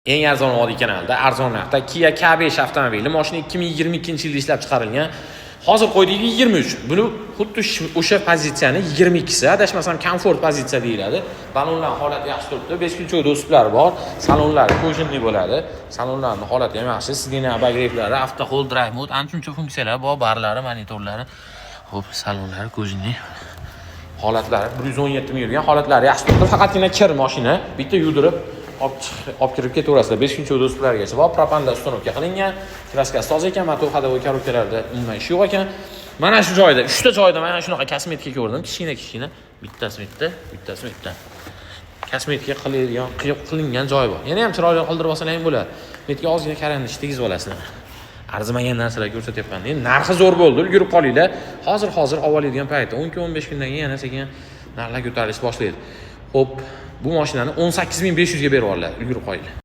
Eng arzon Vodiy kanalida arzon narxda Kia K5 avtomobili. Mashina 2022 yilda ishlab chiqarilgan. Hozir qo'ydik 23. Buni xuddi o'sha pozitsiyani 22si, adashmasam, komfort pozitsiya deyiladi. Balonlar holati yaxshi turibdi. Бесключевой доступ lari bor. Salonlari кожаный bo'ladi. Salonlarning holati ham yaxshi. Сиденье обогрев lari, auto hold, drive mode, ancha-muncha funksiyalar bor, barlari, monitorlari. Xo'p, salonlari кожаный. Holatlari 117 ming yurgan, holatlari yaxshi turibdi. Faqatgina kir mashina, bitta yudirib olib kirib ketaverasizlar. Бесключевой доступ largacha bor, propanda установка qilingan, краска si toza ekan, motor, ходовой коробка larda umuman ish yo'q ekan. Mana shu joyda, uchta joyda mana shunaqa kosmetika ko'rdim, kichkina kichkina, bittasi bu yerda, bittasi bu yerda. Kosmetika qiladigan qilingan joy bor. Yana ham chiroyli qildirib olsalar ham bo'ladi. Bu yerga ozgina карандаш tegizib olasizlar. Arzimagan narsalar ko'rsatyapman. Endi narxi zo'r bo'ldi, ulgurib qolinglar. Hozir olib oladigan payti. 10 kun, 15 kundan keyin yana sekin narxlar ko'tarilish boshlaydi. Xo'p, bu mashinani 18 500 ga berib yuboriladi, ulgurib qolinglar.